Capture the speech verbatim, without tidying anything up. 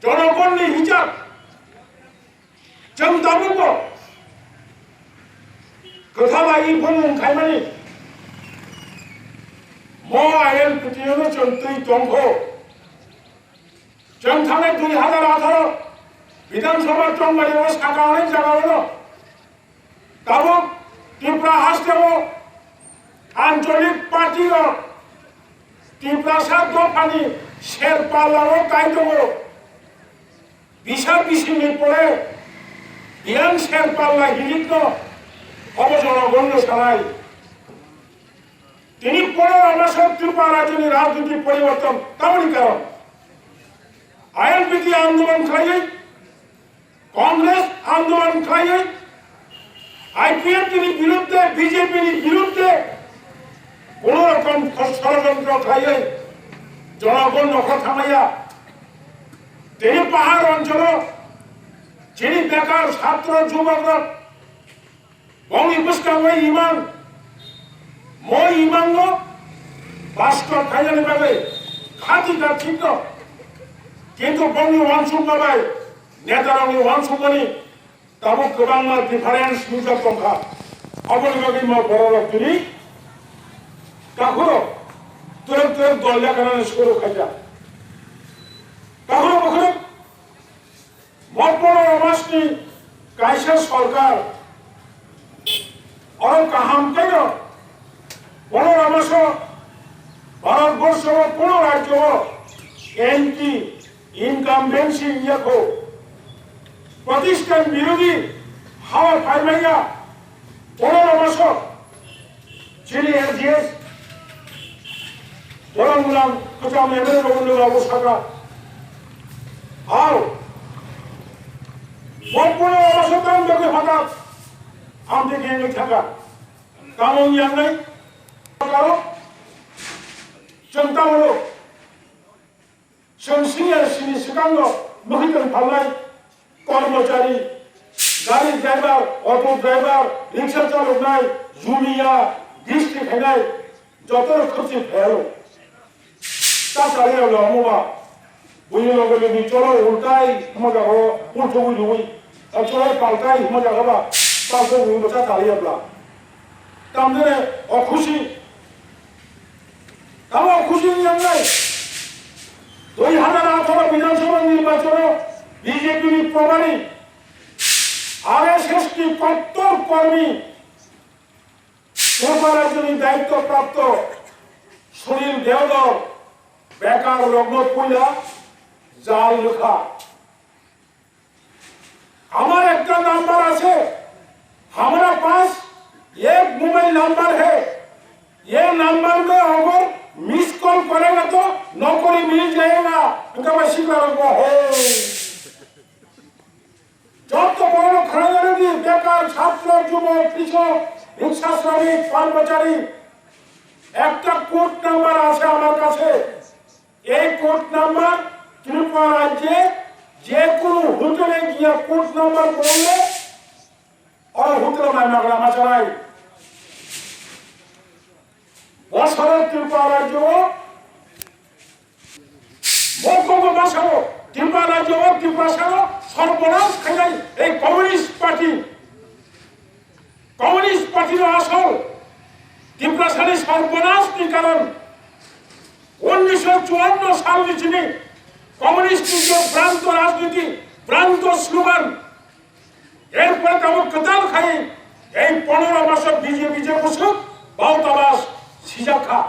Jonogonni hisab chwng tabukbo kwtha bai bumung khaimani mo I N P T O no chwng twi tongkho. Chwng thangnai dui hazar atharo Bidhan Sabha chongmani o saka onek jaga ono tabuk Tripura hasteo ancholik party rok Tiprasa dophani serpalla o kai tongo. Bisa bisini pore biyang serpalla hilikno obo jonogonno sanai. Tini pore Ramaso Tripura rajyoni rajniti poriborton tamoni karon. I N P T andolon khlaiwi Congress andolon khlaiwi I P F T ni biruddhe, B J P ni biruddhe kono rokom shorojontro khlaiwi jonogon nokhor thamaya. Tini pahar oncholo chini bekar chhatro jubokrok bongni bwskango imang, mo imangno pastor khainani bagwi khati kha thikno, kintu bongni uansukma bai netarokni uansukmani tabuk kwbangma difference nujak tongkha. Aboni bagwi mo bororok tini takhuro twrwk twrwk dol yakarani suru khaijak. Takhuro bukhuruk Bo Pondro August ni kaisa sorkar, oro kaham khe no Pondro August o Bharat borsho o kono rajyo o anti incumbency wngya kho, pratishthan birodhi hawa phaimaya Pondro August o Chini L G S, borok mwnang kwcham M L A Robindra Babu saka. Ao. Bo Pondro August o tang dogwi phatar. Amte khe wngwi thangkha. Tamo wngya wngnai? Karo? Chwng tamo lo? Chwng senior sini swkango mwkhwtwng phalnai kormochari, gari driver, auto driver, riksha chaloknai, jumia, district khainai, joto khwchwi phaiyo. Ta chaliya lo omo ba. Buini loge loge cholo ultai hwnma jago, ulthugwi rwi. Cholo paltai hwnma jago ba, palthugwi rwi ta chaliya bla. Tamjani okhusi. Tamo okhusi ni yangnai. Dui hazar atharo Bidhan Sabha nirbachon o B J P ni probari R S S ni kottor kormi Tripura rajyoni daitto prapto Sunil Deodor bekar rokno puila jal lukha. আমার একটা নাম্বার আছে, আমার পাশ এক mobile number হে, এ নাম্বার মে অগর miss call করেগা তো নকরি মিল যায়েগা। এনকা বা শিখলা রাখবো হে। যত বড় খানাদারি বেকার ছাত্র, যুবক, কৃষক, রিক্সা শ্রমিক, কর্মচারী, একটা কোড নাম্বার আছে আমার কাছে। এই কোড নাম্বার ত্রিপুরা রাজ্যে যে কোনো হোটেলে গিয়ে কোড নাম্বার বললে ওরা হোটেলে মাই মাগলা মাচালাই। বছরের ত্রিপুরা রাজ্য মঙ্গলবার মাসেও ত্রিপুরা রাজ্য ত্রিপুরা সর্বনাশ খাইলাই এই কমিউনিস্ট পার্টি। কমিউনিস্ট পার্টির আসল ত্রিপুরাসানি সর্বনাশনি কারণ উনিশশো চুয়ান্ন সালনি চিনি কমিউনিস্ট যে ভ্রান্ত রাজনীতি, ভ্রান্ত স্লোগান, এরপরে কেমন কেতাল খাই এই পনেরো মাসে বিজেপি যে বসুক বাউতাবাস সিজাখা।